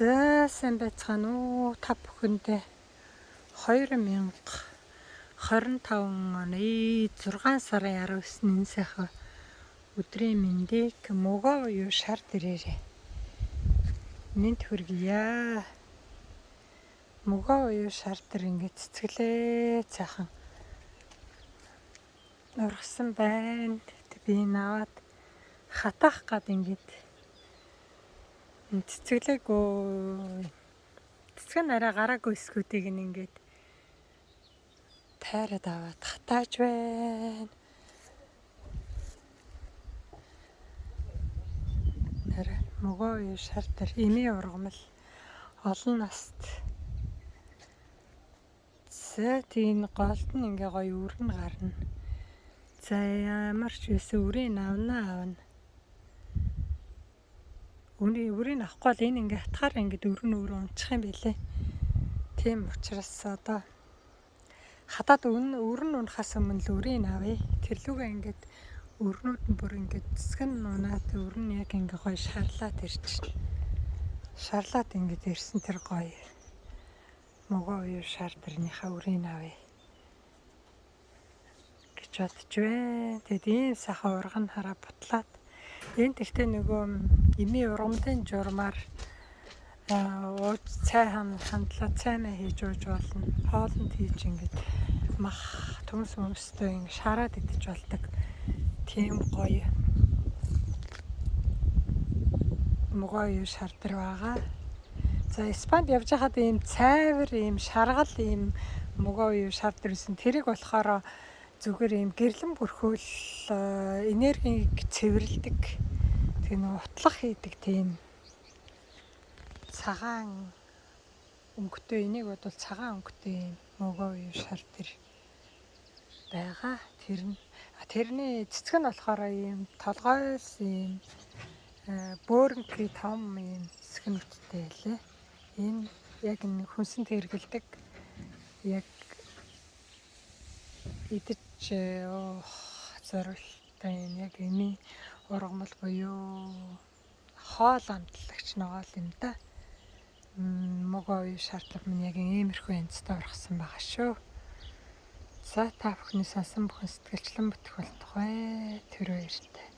За, сайн байцгаана уу? Та бүхэндээ 2025 оны 6 сарын 19-ний сайхан өдрийн мэндийг мөгөө юу шар дээрээ мэнд хүргье. Мөгөө юу шар дээр ингээд цэцгэлээ сайхан ургасан байна. Би энэ аваад хатаах гад ингээд цэцгэлээгүй. Цэцэг нь арай гараагүй эсгүүдийг нь ингээд тайраад аваад хатааж байна. Нэр мөгөө юу шар дээр эмийн ургамал олон наст. За, тийм голд нь ингээ гоё өргөн гарна. За, ямар ч байсан үрийн авна. Үрийг авахгүй бол энэ ингээ хатгаар ингээд өргөн өөрөө унчих юм билээ. Тийм учраас одоо хатаад өрн унахаас өмнө л үрийг авъя. Тэр лүүгээ ингээд өрнүүд нь бүр ингээд цэцэг нь унаад өрн яг ингээ гоё шарлаад ирчихнэ. Шарлаад ингээд ирсэн тэр гоё мөгөө юу шар дэрнийхээ үрийг авъя гэж бодож байна. Тэгэд ийм сайхан урган хараа бутлаад энэ тэгтээ нөгөө эмийн ургамлын журмаар ууж цай хандлаа цаймаа хийж ууж болно. Хоолнд хийж ингээд мах төмс өмстэй ингээд шараад идэж болдог. Тийм гоё мөгөө юу шар дээр байгаа. За, Испанд явж байхад ийм цайвар, ийм шаргал, ийм мөгөө юу шар дээр байсан. Тэрийг болохоор зүгээр ийм гэрлэн бүрхүүл энергийг цэвэрлэдэг. Тэр нэг утлах хийдэг тийм цагаан өнгөтэй, энийг бодвол цагаан өнгөтэй ийм мөгөө юу шар дээр байгаа. Тэр нь тэрний цэцэг нь болохоор ийм толгойс ийм бөөрөнхий том ийм цэцгэнүүдтэй лээ. Энэ яг энэ хүнсэнд хэрэгэлдэг яг идэж зориулттай юм яг эмийн ургамал буюу хоол амтлагч ногоол юм да. Мөгөө юу шар дээр минь яг иймэрхүү янзтай ургасан байгаа шүү. За, та бүхний сонсон бүхэн сэтгэлчлэн бүтэх болтугай. Тэр баяртай.